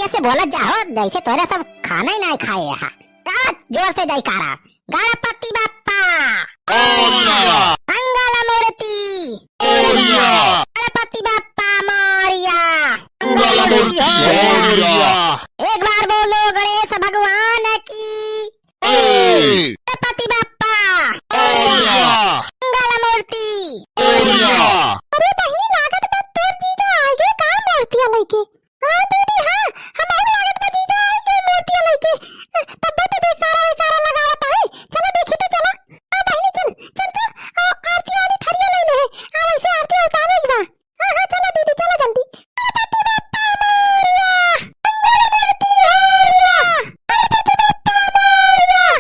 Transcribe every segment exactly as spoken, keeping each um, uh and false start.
से बोलत जाहो, जैसे तोरे सब खाना ही नाहीं खाए हा। गावा जोर से जयकारा। गणपति बप्पा मोरया। मंगल मूर्ति मोरया। गणपति बप्पा मोरया। मंगल मूर्ति मोरया। एक बार बोलो गणेश भगवान की। ए। गणपति बप्पा मोरया। मंगल मूर्ति मोरया। अरे बहिनी, लागत बा तोर जीजा आइगे का मूर्तिया लइके? हाँ दीदी, हाँ, हमहू लागत बा जीजा आइगे मूर्तिया लइके। अ, तब्बे तो जयकारा वयकारा लगावत है। चलो देखी तो चलो। हाँ बहिनी, चल, चल तू, आ, आरती वाली थरिया ले ले। आ, वैसे आरती उतारे के बा। हाँ, हाँ, चलो दीदी, चलो जल्दी। गणपति बप्पा मोरया, मंगल मूर्ति मोरया, गणपति बप्पा मोरया।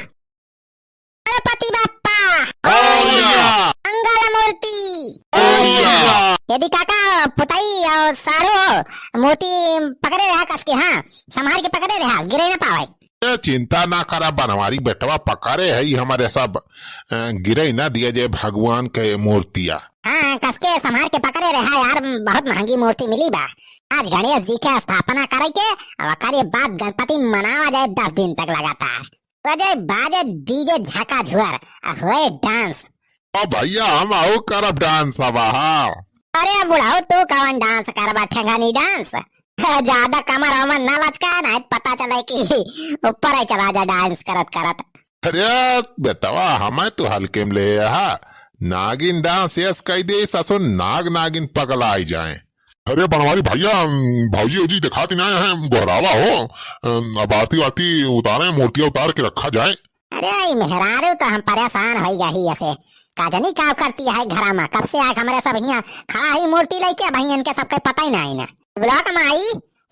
गणपति बप्पा मोरया। मंगल मूर्ति मोरया। यदि काका, पुताई और सारो मूर्ति पकड़े रहा कस के, हाँ, संभार के पकड़े रहा, गिरे ना पावे। ए, चिंता ना करा बनवारी बेटवा, पकड़े है हमरे सब, अ, गिरे ना दिया जे भगवान के मूर्तिया। हाँ, कस के संभार के पकड़े रहा यार, बहुत महंगी मूर्ति मिली बा। आज गणेश जी के स्थापना करे के, और ओकरे बाद गणपति मनावा जाए दस दिन तक लगातार। बजे बाजे DJ झाका झुअर, आ होए dance। ओ भैया, हम आऊ करब dance अब, हाँ। अरे बुढ़ऊ, तू कवन dance करबा, ठेंगानी dance? ज्यादा कमर वमर ना लचका, नहीं पता चले कि ऊपर ही चला जा dance करत करत। अरे बेटवा, हमें तू हल्के में ले हा। नागिन dance यस कह दे, ससुर नाग नागिन पगलाई जाए। अरे बनवारी भैया, अम, भौजी उजी दिखाती ना है, गोहरावा हो। अम, अब आरती वारती उतारे, मूर्तियाँ उतार के रखा जाए। अरे, ई मेहरारू तो हम परेशान होई गई ऐसे। का जनी का करती है घरा में, कब से आके हमरे सब हियाँ खड़ा है मूर्ति लेके, भाई इनके सबके पता ही नहीं ना। चुलबुलवा क माई,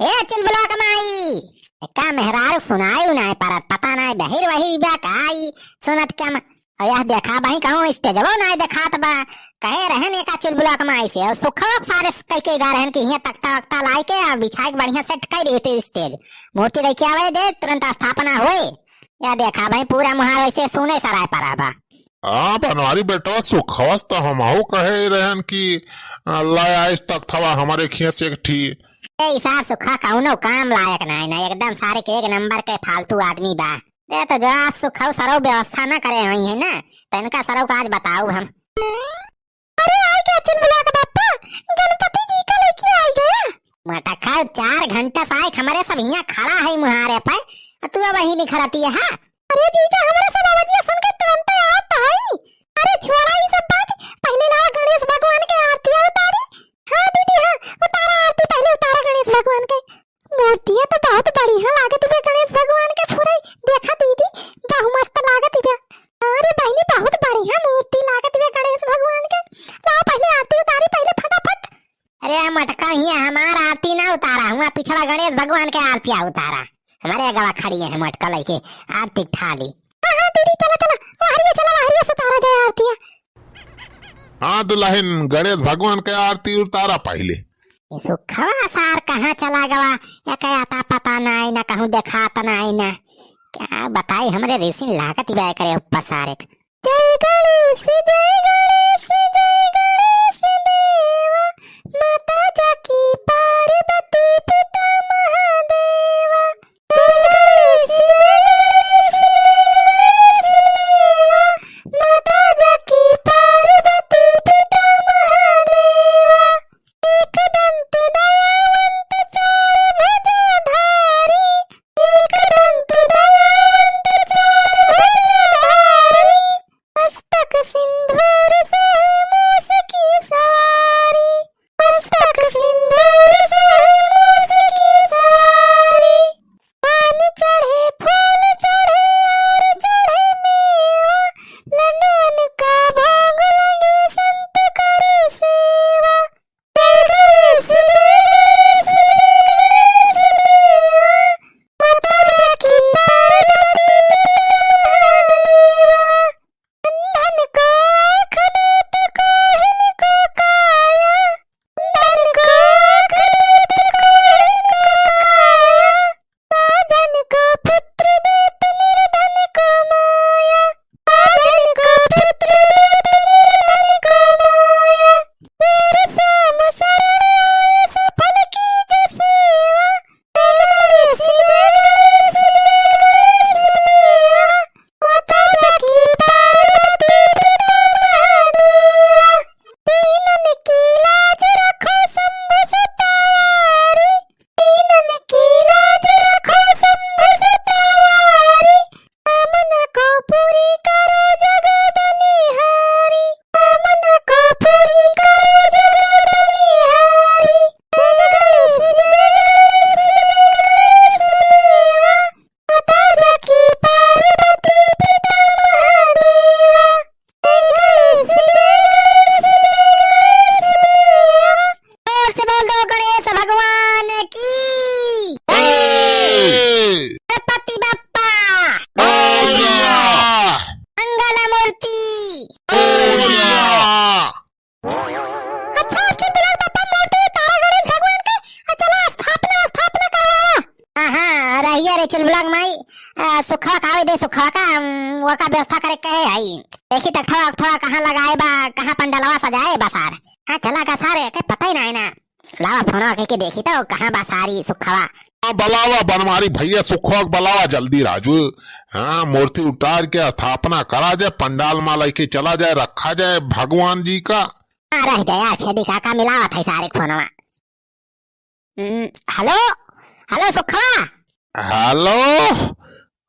ए चुलबुलवा क माई, का मेहरारू सुनाई उनाई परत, पता नहीं बहिर वहिर बा का ई सुनत कम। और यह देखा भाई कहूँ stageवा नाय देखात बा। कहे रहन एका चुलबुलवा क माई से, और सुखवा क सारे कह के गा रहन कि हियाँ तख्ता वख्ता लाई के और बिछाई के बढ़िया set कर दी थी stage। मूर्ति लेके आवे दे, तुरंत स्थापना होए। या देखा भाई पूरा मुहार वैसे सुने सराय परा बा। हाँ बनवारी बेटवा, सुखवा स तो हमहू कहे रहन कि, अ, लाए आइस तख्तवा हमरे खिया से एक ठी। ए, ई सार सुखा कौनो काम लायक नाय ना, एकदम सारे के एक नंबर के फालतू आदमी बा। ए, तो जो आज सुखऊ सरऊ व्यवस्था ना करे हुई है ना, तो इनका सरऊ का आज बताऊ हम। अरे, आई गया चुलबुला का बापा, गणपति जी का लेके आई गया। मटका चार घंटा से आए हमरे सब हियाँ खड़ा है मुहारे पे, आ तू अब वहीं निखरती है, हाँ? अरे जीजा, हमरे सब आवाजिया सुन के तुरंत आवत है। अरे छोड़ा ई सब बात, पहले लावा गणेश भगवान के आरती उतारी। हाँ दीदी, हाँ, उतारा आरती, पहले उतारा गणेश भगवान के। मूर्तिया तो बहुत बढ़िया लागत बे गणेश भगवान के फुरई। देखा दीदी, बहुत मस्त लागत बे। अरे बहिनी, बहुत बढ़िया मूर्ति लागत बे गणेश भगवान के। लाओ पहले आरती उतारी, पहले फटाफट। अरे मटका, हियाँ हमार आरती ना उतारा, हुआ पिछवा गणेश भगवान के आरती उतारा। हमारे अगवा खड़ी है मटका लेके, आरती उठा ली। हाँ, हाँ दीदी, चला, चला, वहरिया चला, वहरिया से उतारा जाए आरतिया। हाँ दुल्हन, गणेश भगवान के आरती उतारा पहले। ई सुखवा सार कहाँ चला गवा? एके अता पता नाई ना, कहूँ देखात नाई ना। क्या बताई, हमरे रेसिन लागत बा एकरे ऊपर सारे क। जय गणेश, जय गणेश, जय गणेश देवा, माता जाकी पार्वती पिता महादेवा। जय गणेश, जय गणेश, जय गणेश देवा, माता जाकी पार्वती पिता महादेवा। एक दंत दयावंत चार भुजाधारी, एक दंत दयावंत चार भुजाधारी, मस्तक सिंदूर सोहे रहिया रे चुलबुला के माई, अ, सुखवा का आवे दे, सुखवा का, अम, वो का व्यवस्था करे कहे आई। देखी त थोड़ा, थोड़ा कहाँ लगाए बा, कहाँ पंडलवा सजाए बा सार। हाँ, चला का सार, के पता ही ना है ना। लावा फोनवा कह के देखी तो कहाँ बा सारी सुखवा। हाँ, बलावा बनवारी भैया, सुखवा के बलावा जल्दी राजू। हाँ, मूर्ति उतार के स्थापना करा जाए, पंडाल मा लेके चला जाए, रखा जाए भगवान जी का। हाँ, रह जाए यार, छेदी काका मिलावत है सारे फोनवा। हम्म, हेलो, हेलो सुखवा। हेलो,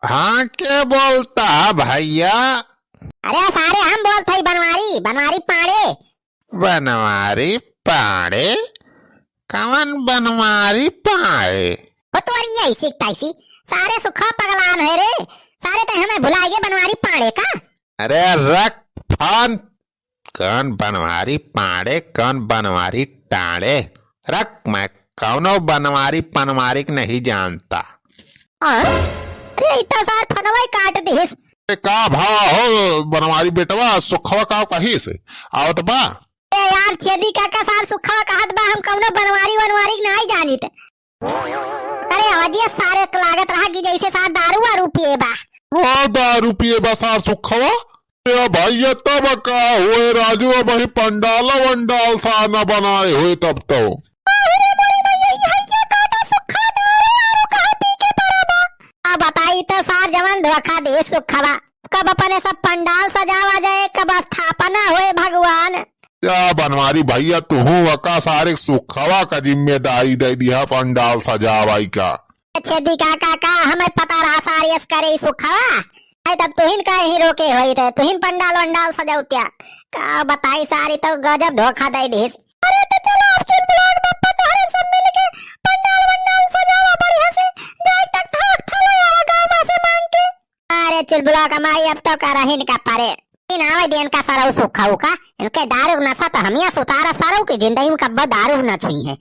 हाँ, के बोलता है भैया? अरे सारे हम बोलत हई बनवारी, बनवारी पाड़े। बनवारी पाड़े? कवन बनवारी पाड़े? ओ तोरी ऐसी तैसी, सारे सुखवा पगलान है रे, सारे ते हमें भुलाए गए बनवारी पाड़े का? अरे रख फोन, कौन बनवारी पाड़े, कौन बनवारी टाड़े? रख, मैं कौनो बनवारी पनवारी के नहीं जानता। हाँ? अरे, ई तो सार फोनवा ही काट दिस। ए, का भाव हो बनवारी बेटवा, सुखवा का कहिस? आवत बा? ए यार, छेदी काका सार सुखवा कहत बा, हम कौनो बनवारी वनवारी के नहीं जानित। अरे अवधिया सारे के लागत रहा कि जैसे सार दारू वारू पिए बा। हाँ, दारू पिए बा सार सुखवा। ए भैया, तब का हुए राजू, अबहीं पंडाल वंडाल सा न बनाए हुए तब तो। अरे मोरी भैया, ई हइया काटा सुखवा दारू वारू कहाँ पी के पड़ा बा? अब बताई तो सार जवन धोखा दे सुखवा। कब अपने सब पंडाल सजावा जाए, कब स्थापना होए भगवान। या बनवारी भैया, तुहू वका सारे सुखवा का जिम्मेदारी दे दिया पंडाल सजावाई का। छेदी काका, का हमें पता रहा सारे ऐस करे ई सुखवा? आई तब तुहिन का ही रोके होई थे, तुहिन पंडाल वंडाल सजौतिया। का बताई सारी तो गजब धोखा दे दिस। अरे तो चलो अब चुलबुला के बप्पा तोहरे सब मिल के पंडाल वंडाल सजावा बढ़िया से, जाए तक थाक थाला यारा गाँव में से मांग के। अरे चुलबुला का माई, अब तो करहिन का परे। इन आवे दे इनका सरऊ सुखऊ का, इनके दारू के नशा तो हमिया सुतारा सरऊ की जिंदगी में कब्बो दारू न छुई है।